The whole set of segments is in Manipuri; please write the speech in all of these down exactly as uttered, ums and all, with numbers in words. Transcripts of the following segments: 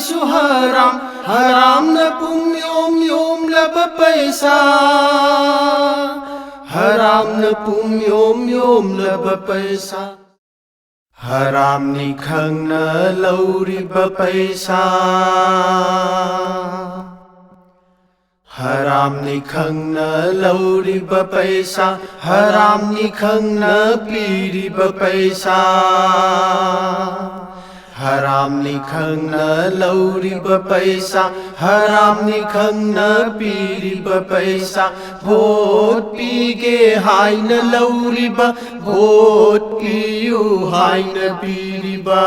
ꯁꯨ ꯍꯔꯥꯝ, ꯍꯔꯥꯝꯅ ꯄꯨꯝ ꯌꯣꯝ ꯌꯣꯝꯂꯕ ꯄꯩꯁꯥ, ꯍꯔꯥꯝꯅ ꯄꯨꯝ ꯌꯣꯝ ꯌꯣꯝꯂꯕ ꯄꯩꯁꯥ, ꯍꯔꯥꯝꯅꯤ ꯈꯪꯅ ꯂꯧꯔꯤꯕ ꯄꯩꯁꯥ, ꯍꯔꯥꯝꯅꯤ ꯈꯪꯅ ꯂꯧꯔꯤꯕ ꯄꯩꯁꯥ, ꯍꯔꯥꯝꯅꯤ ꯈꯪꯅ ꯄꯤꯔꯤꯕ ꯄꯩꯁꯥ, ꯍꯔꯥꯝꯅꯤ ꯈꯪꯅ ꯂꯧꯔꯤꯕ ꯄꯩꯁꯥ, ꯍꯔꯥꯝꯅꯤ ꯈꯪꯅ ꯄꯤꯔꯤꯕ ꯄꯩꯁꯥ, ꯚꯣꯠ ꯄꯤꯒꯦ ꯍꯥꯏꯅ ꯂꯧꯔꯤꯕ, ꯚꯣꯠ ꯄꯤꯌꯨ ꯍꯥꯏꯅ ꯄꯤꯔꯤꯕ,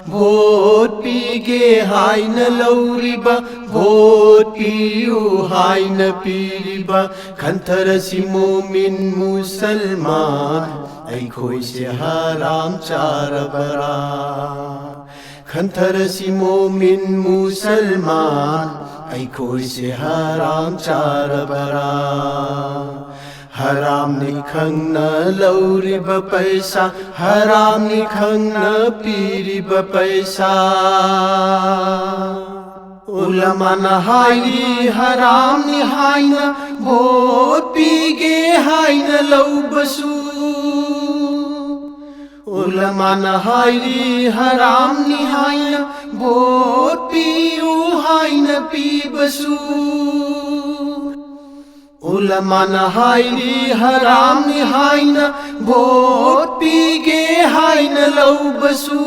ꯚꯣꯠ ꯄꯤꯒꯦ ꯍꯥꯏꯅ ꯂꯧꯔꯤꯕ, ꯚꯣꯠ ꯄꯤꯌꯨ ꯍꯥꯏꯅ ꯄꯤꯔꯤꯕ, ꯈꯟꯊꯔꯁꯤ ꯃꯣꯃꯤꯟ ꯃꯨꯁꯜꯃꯥꯟ, ꯑꯩꯈꯣꯏꯁꯦ ꯍꯔꯥꯝ ꯆꯥꯔꯕꯔꯥ? ꯈꯟꯊꯔꯁꯤ ꯃꯣꯃꯤꯟ ꯃꯨꯁꯜꯃꯥꯟ, ꯑꯩꯈꯣꯏꯁꯦ ꯍꯔꯥꯝ ꯆꯥꯔꯕꯔꯥ? ꯍꯔꯥꯝꯅꯤ ꯈꯪꯅ ꯂꯧꯔꯤꯕ ꯄꯩꯁꯥ, ꯍꯔꯥꯝꯅꯤ ꯈꯪꯅ ꯄꯤꯔꯤꯕ ꯄꯩꯁꯥ꯫ ꯎꯂꯃꯥꯅ ꯍꯥꯏꯔꯤ ꯍꯔꯥꯝꯅꯤ ꯍꯥꯏꯅ, ꯚꯣꯠ ꯄꯤꯒꯦ ꯍꯥꯏꯅ ꯂꯧꯕꯁꯨ꯫ ꯎꯂꯃꯥꯅ ꯍꯥꯏꯔꯤ ꯍꯔꯥꯝꯅꯤ ꯍꯥꯏꯅ, ꯚꯣꯠ ꯄꯤꯌꯨ ꯍꯥꯏꯅ ꯄꯤꯕꯁꯨ꯫ ꯎꯂꯃꯥꯅ ꯍꯥꯏꯔꯤ ꯍꯔꯥꯝꯅꯤ ꯍꯥꯏꯅ, ꯚꯣꯠ ꯄꯤꯒꯦ ꯍꯥꯏꯅ ꯂꯧꯕꯁꯨ꯫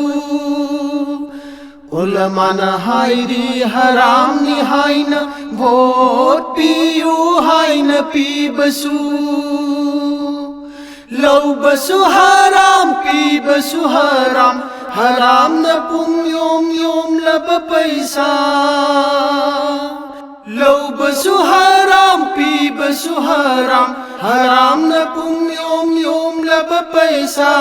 ꯎꯂꯃꯥꯅ ꯍꯥꯏꯔꯤ ꯍꯔꯥꯝꯅꯤ ꯍꯥꯏꯅ, ꯚꯣꯠ ꯄꯤꯌꯨ ꯍꯥꯏꯅ ꯄꯤꯕꯁꯨ꯫ ꯂꯧꯕꯁꯨ ꯍꯔꯥꯝ, ꯄꯤꯕꯁꯨ ꯍꯔꯥꯝ, ꯍꯔꯥꯝꯅ ꯄꯨꯝ ꯌꯣꯝ ꯌꯣꯝꯂꯕ ꯄꯩꯁꯥ꯫ ꯂꯧꯕꯁꯨ ꯍꯔꯥꯝ, ꯄꯤꯕꯁꯨ ꯍꯔꯥꯝ, ꯍꯔꯥꯝꯅ ꯄꯨꯝ ꯌꯣꯝ ꯌꯣꯝꯂꯕ ꯄꯩꯁꯥ꯫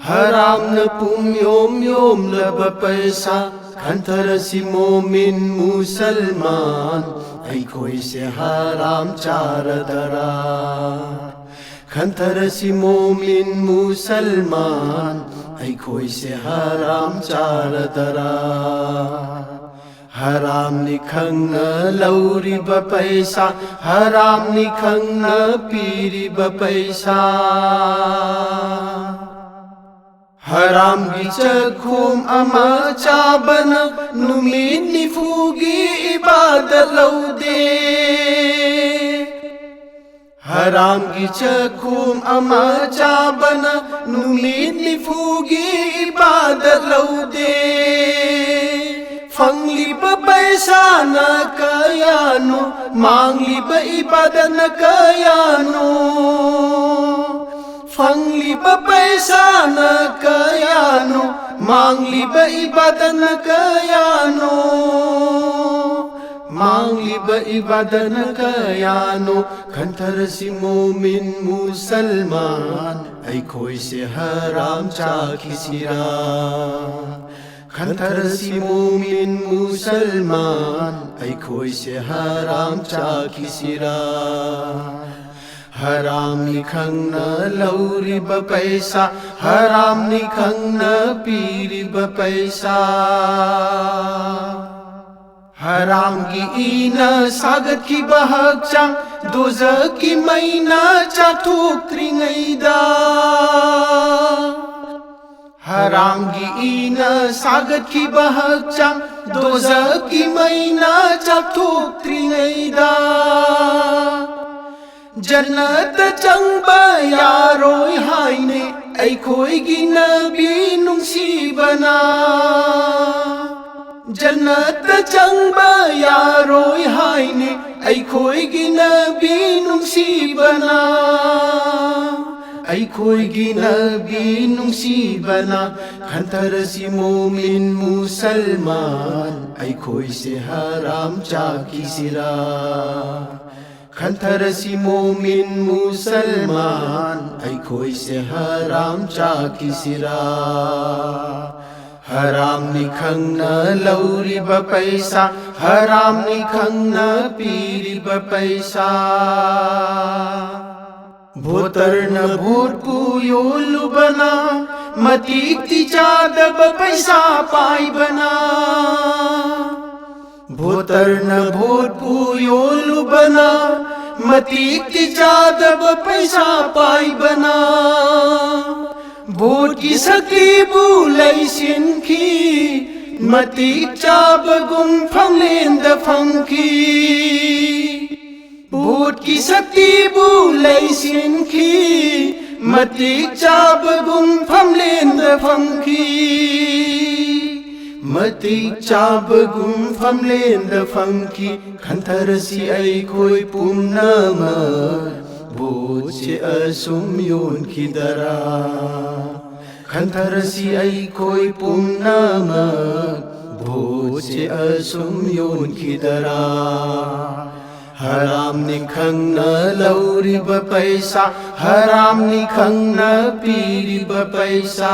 ꯍꯔꯥꯝꯅ ꯄꯨꯝ ꯌꯣꯝ ꯌꯣꯝꯂꯕ ꯄꯩꯁꯥ꯫ ꯈꯟꯊꯔꯁꯤ ꯃꯣꯃꯤꯟ ꯃꯨꯁꯜꯃꯥꯟ, ꯑꯩꯈꯣꯏꯁꯦ ꯍꯔꯥꯝ ꯆꯥꯔꯗꯔꯥ? ꯈꯟꯊꯔꯁꯤ ꯃꯣꯃꯤꯟ ꯃꯨꯁꯜꯃꯥꯟ, ꯑꯩꯈꯣꯏꯁꯦ ꯍꯔꯥꯝ ꯆꯥꯔꯗꯔꯥ? ꯍꯔꯥꯝꯅꯤ ꯈꯪꯅ ꯂꯧꯔꯤꯕ ꯄꯩꯁꯥ, ꯍꯔꯥꯝꯅꯤ ꯈꯪꯅ ꯄꯤꯔꯤꯕ ꯄꯩꯁꯥ꯫ ꯍꯔꯥꯝꯒꯤ ꯆꯥꯛꯈꯨꯝ ꯑꯃ ꯆꯥꯕꯅ ꯅꯨꯃꯤꯠ ꯅꯤꯐꯨꯒꯤ ꯏꯕꯥꯗꯠ ꯂꯧꯗꯦ꯫ ꯍꯔꯥꯝꯒꯤ ꯆꯥꯛꯈꯨꯝ ꯑꯃ ꯆꯥꯕꯅ ꯅꯨꯃꯤꯠ ꯅꯤꯐꯨꯒꯤ ꯏꯕꯥꯗꯠ ꯂꯧꯗꯦ꯫ ꯐꯪꯂꯤꯕ ꯄꯩꯁꯥꯅ ꯀꯌꯥꯅꯣ, ꯃꯥꯡꯂꯤꯕ ꯏꯕꯥꯗꯠꯅ ꯀꯌꯥꯅꯣ? ꯐꯪꯂꯤꯕ ꯄꯩꯁꯥꯅ ꯀꯌꯥꯅꯣ, ꯃꯥꯡꯂꯤꯕ ꯏꯕꯥꯗꯠꯅ ꯀꯌꯥꯅꯣ? ꯃꯥꯡꯂꯤꯕ ꯏꯕꯥꯗꯠꯅ ꯀꯌꯥꯅꯣ? ꯈꯟꯊꯔꯁꯤ ꯃꯣꯃꯤꯟ ꯃꯨꯁꯜꯃꯥꯟ, ꯑꯩꯈꯣꯏꯁꯦ ꯍꯔꯥꯝ ꯆꯥꯈꯤꯁꯤꯔꯥ? ꯈꯟꯊꯔꯁꯤ ꯃꯣꯃꯤꯟ ꯃꯨꯁꯜꯃꯥꯟ, ꯑꯩꯈꯣꯏꯁꯦ ꯍꯔꯥꯝ ꯆꯥꯈꯤꯁꯤꯔꯥ? ꯍꯔꯥꯝꯅꯤ ꯈꯪꯅ ꯂꯧꯔꯤꯕ ꯄꯩꯁꯥ, ꯍꯔꯥꯝꯅꯤ ꯈꯪꯅ ꯄꯤꯔꯤꯕ ꯄꯩꯁꯥ꯫ ꯍꯔꯥꯝꯒꯤ ꯏꯅ ꯁꯥꯒꯠꯈꯤꯕ ꯍꯛꯆꯥꯡ, ꯗꯣꯖꯈꯀꯤ ꯃꯩꯅ ꯆꯥꯊꯣꯛꯇ꯭ꯔꯤꯉꯩꯗ꯫ ꯍꯔꯥꯝꯒꯤ ꯏꯅ ꯁꯥꯒꯠꯈꯤꯕ ꯍꯛꯆꯥꯡ, ꯗꯣꯖꯈꯀꯤ ꯃꯩꯅ ꯆꯥꯊꯣꯛꯇ꯭ꯔꯤꯉꯩꯗ꯫ ꯖꯟꯅꯠꯇ ꯆꯪꯕ ꯌꯥꯔꯣꯏ ꯍꯥꯏꯅꯦ ꯑꯩꯈꯣꯏꯒꯤ ꯅꯕꯤ ꯅꯨꯡꯁꯤꯕꯅ꯫ ꯖꯟꯅꯠꯇ ꯆꯪꯕ ꯌꯥꯔꯣꯏ ꯍꯥꯏꯅꯦ ꯑꯩꯈꯣꯏꯒꯤ ꯅꯕꯤ ꯅꯨꯡꯁꯤꯕꯅ꯫ ꯑꯩꯈꯣꯏꯒꯤ ꯅꯕꯤ ꯅꯨꯡꯁꯤꯕꯅ꯫ ꯈꯟꯊꯔꯁꯤ ꯃꯣꯃꯤꯟ ꯃꯨꯁꯜꯃꯥꯟ, ꯑꯩꯈꯣꯏꯁꯦ ꯍꯔꯥꯝ ꯆꯥꯈꯤꯁꯤꯔꯥ? ꯈꯟꯊꯔꯁꯤ ꯃꯣꯃꯤꯟ ꯃꯨꯁꯜꯃꯥꯟ, ꯑꯩꯈꯣꯏꯁꯦ ꯍꯔꯥꯝ ꯆꯥꯈꯤꯁꯤꯔꯥ? ꯍꯔꯥꯝꯅꯤ ꯈꯪꯅ ꯂꯧꯔꯤꯕ ꯄꯩꯁꯥ, ꯍꯔꯥꯝꯅꯤ ꯈꯪꯅ ꯄꯤꯔꯤꯕ ꯄꯩꯁꯥ꯫ ꯚꯣꯇꯔꯅ ꯚꯣꯠꯄꯨ ꯌꯣꯜꯂꯨꯕꯅ, ꯃꯇꯤꯛꯇꯤ ꯆꯥꯗꯕ ꯄꯩꯁꯥ ꯄꯥꯏꯕꯅ꯫ ꯚꯣꯇꯔꯅ ꯚꯣꯠꯄꯨ ꯌꯣꯜꯂꯨꯕꯅ, ꯃꯇꯤꯛꯇꯤ ꯆꯥꯗꯕ ꯄꯩꯁꯥ ꯄꯥꯏꯕꯅ꯫ ꯚꯣꯠꯀꯤ ꯁꯛꯇꯤꯕꯨ ꯂꯩꯁꯤꯟꯈꯤ, ꯃꯇꯤꯛ ꯆꯥꯕꯒꯨꯝ ꯐꯝꯂꯦꯟꯗ ꯐꯝꯈꯤ꯫ ꯚꯣꯠꯀꯤ ꯁꯛꯇꯤꯕꯨ ꯂꯩꯁꯤꯟꯈꯤ, ꯃꯇꯤꯛ ꯆꯥꯕꯒꯨꯝ ꯐꯝꯂꯦꯟꯗ ꯐꯝꯈꯤ꯫ ꯃꯇꯤꯛ ꯆꯥꯕꯒꯨꯝ ꯐꯝꯂꯦꯟꯗ ꯐꯝꯈꯤ꯫ ꯈꯟꯊꯔꯁꯤ ꯑꯩꯈꯣꯏ ꯄꯨꯝꯅꯃꯛ, ꯚꯣꯠꯁꯦ ꯑꯁꯨꯝ ꯌꯣꯟꯈꯤꯗꯔꯥ? ꯈꯟꯊꯔꯁꯤ ꯑꯩꯈꯣꯏ ꯄꯨꯝꯅꯃꯛ, ꯚꯣꯠꯁꯦ ꯑꯁꯨꯝ ꯌꯣꯟꯈꯤꯗꯔꯥ? ꯍꯔꯥꯝꯅꯤ ꯈꯪꯅ ꯂꯧꯔꯤꯕ ꯄꯩꯁꯥ, ꯍꯔꯥꯝꯅꯤ ꯈꯪꯅ ꯄꯤꯔꯤꯕ ꯄꯩꯁꯥ꯫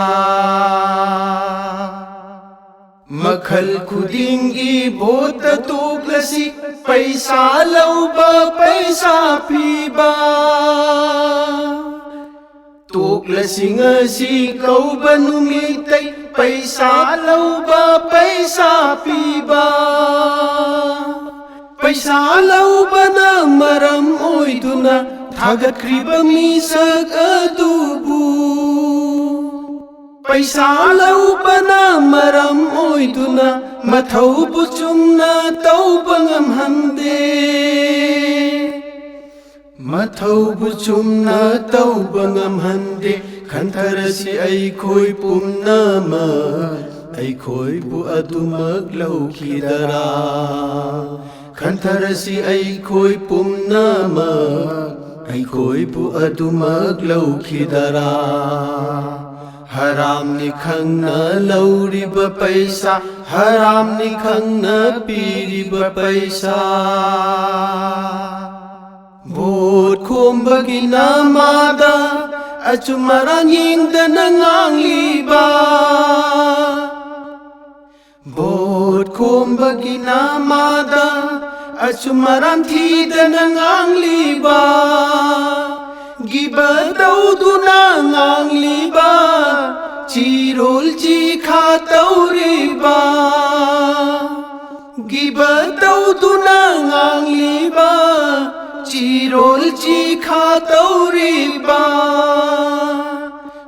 ꯃꯈꯜ ꯈꯨꯗꯤꯡꯒꯤ ꯚꯣꯠꯇ ꯇꯣꯛꯂꯁꯤ, ꯄꯩꯁꯥ ꯂꯧꯕ, ꯄꯩꯁꯥ ꯄꯤꯕ꯫ ꯇꯣꯛꯂꯁꯤ ꯉꯁꯤ ꯀꯧꯕ ꯅꯨꯃꯤꯠꯇꯩ, ꯄꯩꯁꯥ ꯂꯧꯕ, ꯄꯩꯁꯥ ꯄꯤꯕ꯫ ꯄꯩꯁꯥ ꯂꯧꯕꯅ ꯃꯔꯝ ꯑꯣꯏꯗꯨꯅ ꯊꯥꯒꯠꯈ꯭ꯔꯤꯕ ꯃꯤꯁꯛ ꯑꯗꯨꯕꯨ꯫ ꯄꯩꯁꯥ ꯂꯧꯕꯅ ꯃꯔꯝ ꯑꯣꯏꯗꯨꯅ ꯃꯊꯧꯕꯨ ꯆꯨꯝꯅ ꯇꯧꯕ ꯉꯝꯍꯟꯗꯦ꯫ ꯃꯊꯧꯕꯨ ꯆꯨꯝꯅ ꯇꯧꯕ ꯉꯝꯍꯟꯗꯦ꯫ ꯈꯟꯊꯔꯁꯤ ꯑꯩꯈꯣꯏ ꯄꯨꯝꯅꯃꯛ, ꯑꯩꯈꯣꯏꯕꯨ ꯑꯗꯨꯃꯛ ꯂꯧꯈꯤꯗꯔꯥ? ꯈꯟꯊꯔꯁꯤ ꯑꯩꯈꯣꯏ ꯄꯨꯝꯅꯃꯛ, ꯑꯩꯈꯣꯏꯕꯨ ꯑꯗꯨꯃꯛ ꯂꯧꯈꯤꯗꯔꯥ? ꯍꯔꯥꯝꯅꯤ ꯈꯪꯅ ꯂꯧꯔꯤꯕ ꯄꯩꯁꯥ, ꯍꯔꯥꯝꯅꯤ ꯈꯪꯅ ꯄꯤꯔꯤꯕ ꯄꯩꯁꯥ꯫ ꯚꯣꯠ ꯈꯣꯝꯕꯒꯤ ꯅꯃꯥꯗ ꯑꯆꯨꯝ ꯑꯔꯥꯟ ꯌꯦꯡꯗꯅ ꯉꯥꯡꯂꯤꯕ꯫ ꯚꯣꯠ ꯈꯣꯝꯕꯒꯤ ꯅꯃꯥꯗ ꯑꯆꯨꯝ ꯑꯔꯥꯟ ꯊꯤꯗꯅ ꯉꯥꯡꯂꯤꯕ꯫ ꯒꯤꯕ ꯇꯧꯗꯨꯅ ꯉꯥꯡꯂꯤꯕ, ꯆꯤꯔꯣꯜ ꯆꯤꯈꯥ ꯇꯧꯔꯤꯕ, ꯒꯤꯕ ꯇꯧꯗꯨꯅ ꯉꯥꯡꯂꯤꯕ, ꯆꯤꯔꯣꯜ ꯆꯤꯈꯥ ꯇꯧꯔꯤꯕ,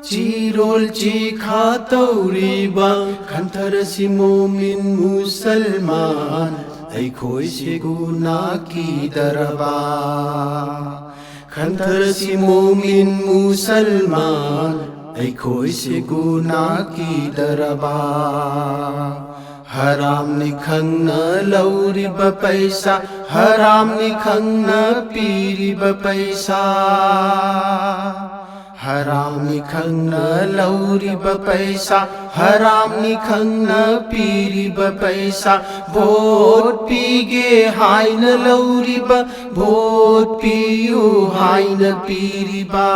ꯆꯤꯔꯣꯜ ꯆꯤꯈꯥ ꯇꯧꯔꯤꯕ, ꯈꯟꯊꯔꯁꯤ ꯃꯣꯃꯤꯟ ꯃꯨꯁꯜꯃꯥꯟ, ꯑꯩꯈꯣꯏꯁꯦ ꯒꯨꯅꯥ ꯀꯤꯗꯔꯕ꯫ ꯈꯟꯊꯔꯁꯤ ꯃꯣꯃꯤꯟ ꯃꯨꯁꯜꯃꯥꯟ, ꯑꯩꯈꯣꯏꯁꯦ ꯒꯨꯅꯥ ꯀꯤꯗꯔꯕ꯫ ꯍꯔꯥꯝꯅꯤ ꯈꯪꯅ ꯂꯧꯔꯤꯕ ꯄꯩꯁꯥ, ꯍꯔꯥꯝꯅꯤ ꯈꯪꯅ ꯄꯤꯔꯤꯕ ꯄꯩꯁꯥ, ꯍꯔꯥꯝꯅꯤ ꯈꯪꯅ ꯂꯧꯔꯤꯕ ꯄꯩꯁꯥ, ꯍꯔꯥꯝꯅꯤ ꯈꯪꯅ ꯄꯤꯔꯤꯕ ꯄꯩꯁꯥ, ꯚꯣꯠ ꯄꯤꯒꯦ ꯍꯥꯏꯅ ꯂꯧꯔꯤꯕ, ꯚꯣꯠ ꯄꯤꯌꯨ ꯍꯥꯏꯅ ꯄꯤꯔꯤꯕ,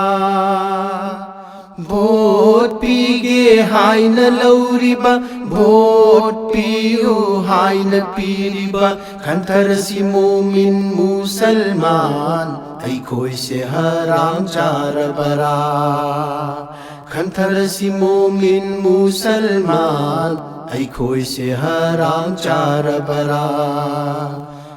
ꯚꯣꯠ ꯄꯤꯒꯦ ꯍꯥꯏꯅ ꯂꯧꯔꯤꯕ, ꯚꯣꯠ ꯄꯤꯌꯨ ꯍꯥꯏꯅ ꯄꯤꯔꯤꯕ, ꯈꯟꯊꯔꯁꯤ ꯃꯣꯃꯤꯟ ꯃꯨꯁꯜꯃꯥꯟ, ꯑꯩꯈꯣꯏꯁꯦ ꯍꯔꯥꯝ ꯆꯥꯔꯕꯔꯥ? ꯈꯟꯊꯔꯁꯤ ꯃꯣꯃꯤꯟ ꯃꯨꯁꯜꯃꯥꯟ, ꯑꯩꯈꯣꯏꯁꯦ ꯍꯔꯥꯝ ꯆꯥꯔꯕꯔꯥ?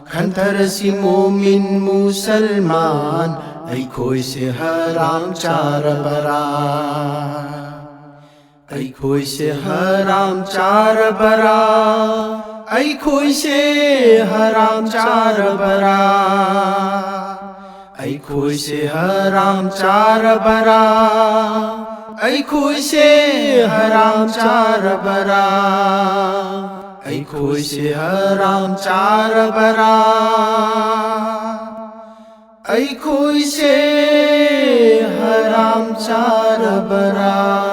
ꯈꯟꯊꯔꯁꯤ ꯃꯣꯃꯤꯟ ꯃꯨꯁꯜꯃꯥꯟ, ꯑꯩꯈꯣꯏꯁꯦ ꯍꯔꯥꯝ ꯆꯥꯔꯕꯔꯥ? ꯑꯩꯈꯣꯏꯁꯦ ꯍꯔꯥꯝ ꯆꯥꯔꯕꯔꯥ? ꯑꯩꯈꯣꯏꯁꯦ ꯍꯔꯥꯝ ꯆꯥꯔꯕꯔꯥ? ꯑꯩꯈꯣꯏꯁꯦ ꯍꯔꯥꯝ ꯆꯥꯔꯕꯔꯥ? ꯑꯩꯈꯣꯏꯁꯦ ꯍꯔꯥꯝ ꯆꯥꯔꯕꯔꯥ? ꯑꯩꯈꯣꯏꯁꯦ ꯍꯔꯥꯝ ꯆꯥꯔꯕꯔꯥ? ꯑꯩꯈꯣꯏꯁꯦ ꯍꯔꯥꯝ ꯆꯥꯔꯕꯔꯥ?